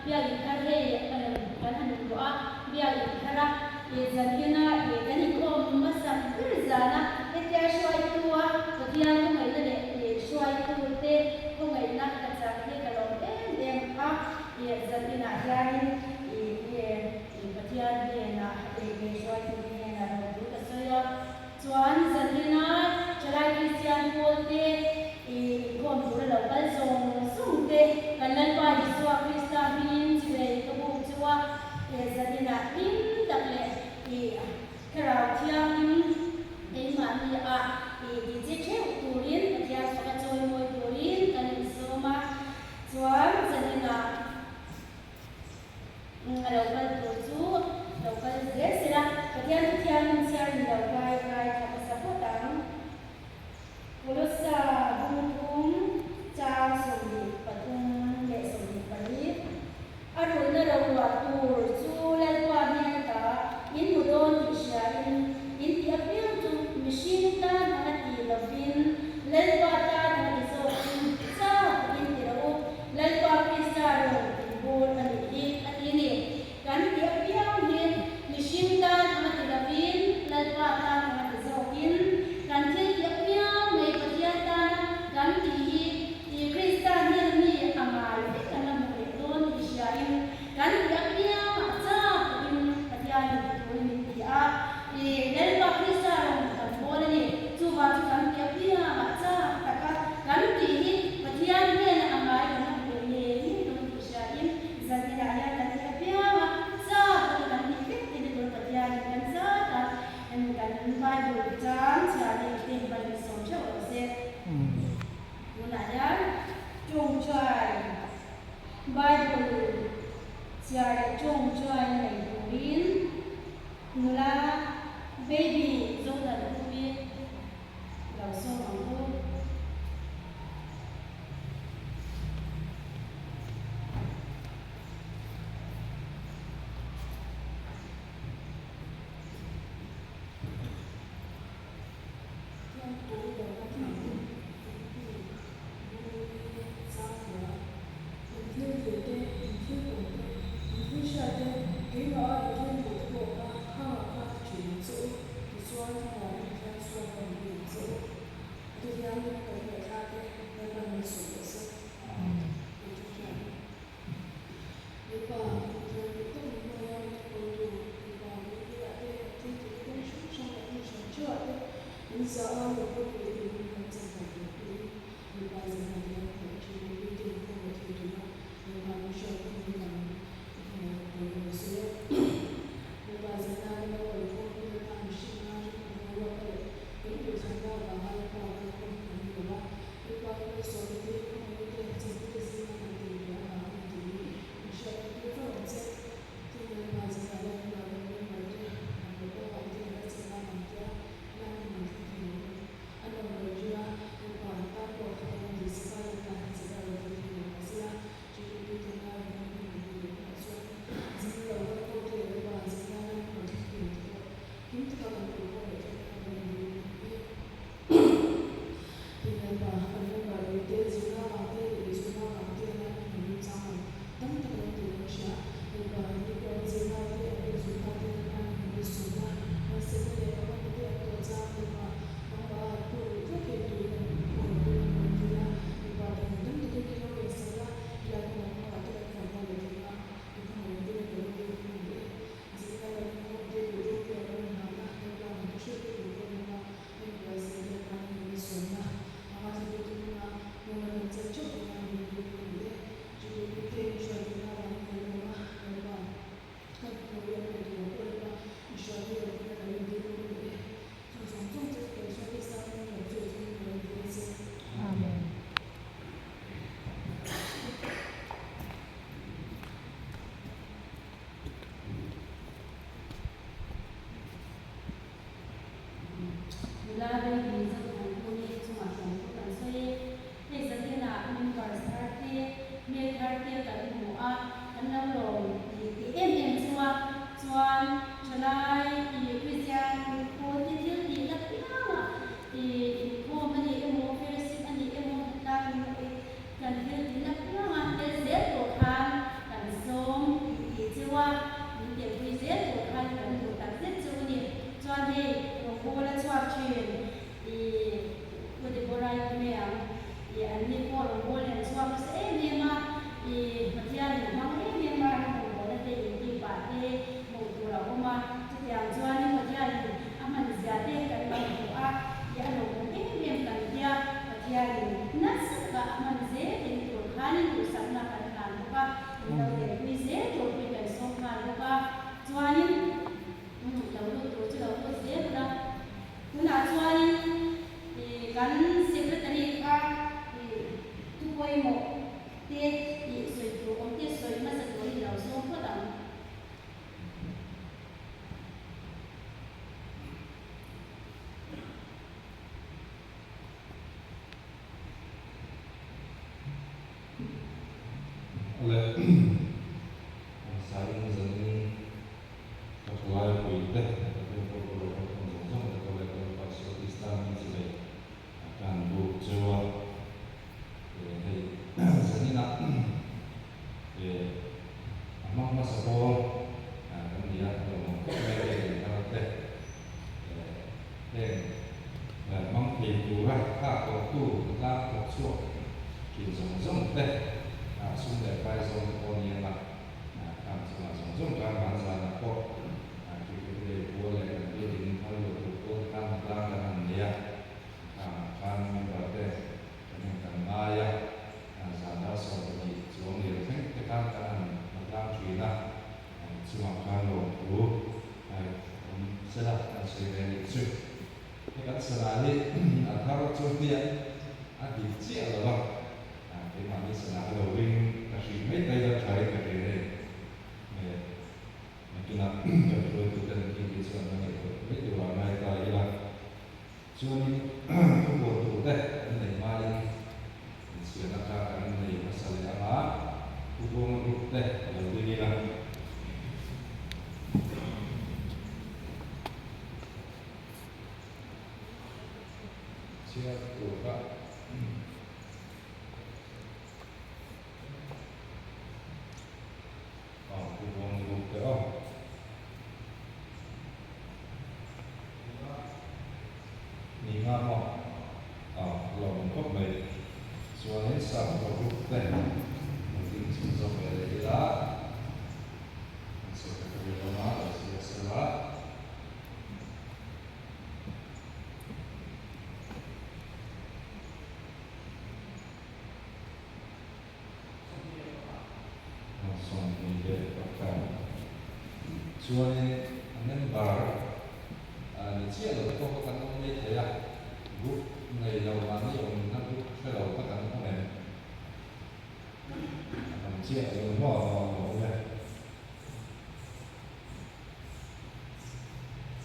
Biakin thar hei kan han inluah a, biakin thar a zan ina kan inkhawm hmasak ber zan a, hetia hruaitu a Pathian khawngaihna leh hruaitute khawngaihna ka chak hi ka lawm em em a, zan inah hianin Pathian hnenah hruaitute hnenah lawmthu ka sawi a. Chuan zanina Thalai Kristian pawlte i inkhawm tur a lo kal zawng zawng te kan Lalpa Isua Krista hmingin chibei ka buk chu a zaninah hlim tak leh i Thlarau Thianghlim keimahni ah i ti che theuh turin Pathian faka chawimawi turin kan insawm a. Chuan zaninah. A lo kal tur chu lo kal zel sela, Pathian thu thianghlim chhiarin lo kai kai tha hmasa phawt ang. Kolossa bung thum chang 23 leh 24, A rulna ro ruah tur chu Lalpa hnen ata in hmu dawn tih hriain in tih apiang chu mihring tan anga ti lovin Lalpa tan anga ti zawkin chau takin ti rawh u. Lalpa Krista rawn inbur a nih hi a ti ni. Kan ti apiang hi mihring tan anga ti lovin Lalpa tan anga ti zawkin kan thil ti apiang mai Pathian tana kan tih hi i Krista hnena mi a ngai vek kan la hmu leh dawn tih hriain kan ti apiangah chak takin Pathianin ti turin min ti a, i Lalpa Krista rawn kan bawl a ni. Chuvang chu kan ti apiangah chak taka kan tih hi Pathian hnena a ngai kan la hmu leh ngei ngei dawn tih hriain zaninah hian kan ti apianga chak taka kan tih vek te hi tun Pathianin kan zat a, kan Bible chang chhiar leh te hi min sawm theuh rawh se. Tunah hian tawngtai Bible chhiar leh tawngtai nei turin nula baby Zodan Pupi lo sawm ang u. Thiangpui lohna thing Philippi Bungli Changpua, In thil thil te, in thil tum te, in thil hriat te, keimah a in thil hmuh te pawh kha khangah kha ti thin ang che u, tichuan thlamuan in Pathian chuan ka awm ang che u. A ti thianghlim kan ngaihthla te Lalpan min sawi rawh se. In thu hriat. Mipa, Pathian duh tak min hmangaih a, min thawkawltu mipa Biblia te, kan thil tih te kawng hrang hrang leh hmun hran theuhah te min zah a, min ropui turin kan changkan tur pawhin mipa zahna hian kan thin a, mite min khawngaih thei tura mipa min hriat pawhin min lam i hmangaih pawh ni rawh se. Mipa zahna kan lo kalkhawm hi Lalpa mihrinna rinawm boruak leh kan duhthlanna avanga Lalpa kalkhawm hi kan ni lo a, Mipa hi malsawmna te, khawngaihna te, chawhmeh te zinga kan tel ve avang a ni tih hi min hriat theih tir fo ang che. Tin, Lalpa zingah hian tunah kan member te an lo awm ang te, kan la chak ang ang te a, lak in an thleng thei lo in. Chuanin lo lut tur chu lo lut zel ula. Tunah chuanin kan Secretary kha thu pawimawh te sawi tur awm te sawi hmasa turin i lo sawm phawt ang. Le an sain zanin ka thalai puite ka biak pawh ka lo haw thawm zawng zawng te ka leh ka lupa Isua Krista min zilei a kan buk cheu a hei zaninah a hmang hmasa pawl kan ni a, lo awm khawp mai a hei thar te heng hmang thei tura thlak tawhtu tlang thawk chhuak thin zawng zawng te sum leh pai zawng te pawh ni anga khang chungah zawng zawng khan vanzanah pawh cricket lei pawl leh kan biakin thar luah tur pawl te khan tlang kan han nei a khangah khan member te kan en kan ngai a. Zan dar 20 chuang lian thleng te khan kan han hmu tlang thin a, chungah khan lawmthu awm sela kan sawi ve anih chu. He kan sana hi a thar chu hniah a dik chiah lo a, keimahni sana ka lo ring ka hrih mai mai la tha in ka hria hei. Nakinah kan hruaituten khi hi chuan an ngaihtuah mai turah ngai ta ila. Chuanin thubual turte kan neih hmain inchhiarna kha kan nei hmasa leh ang a, thubuanga group te a lo ding ila. Chhiar tur kha. Aw Pu Buang group te aw. Ni nga maw? Aw lo awm khawp mai. Chuanin Sakhaw group te lo ding chhun zawk ve leh ila an secretary lama lo zia sela. 21 Chuanin a member ni chiah lo te pawh kha kan awm mai thei a, group nei lo mahni awmna group hre lo kha kan awm em? A tam chiah lo maw?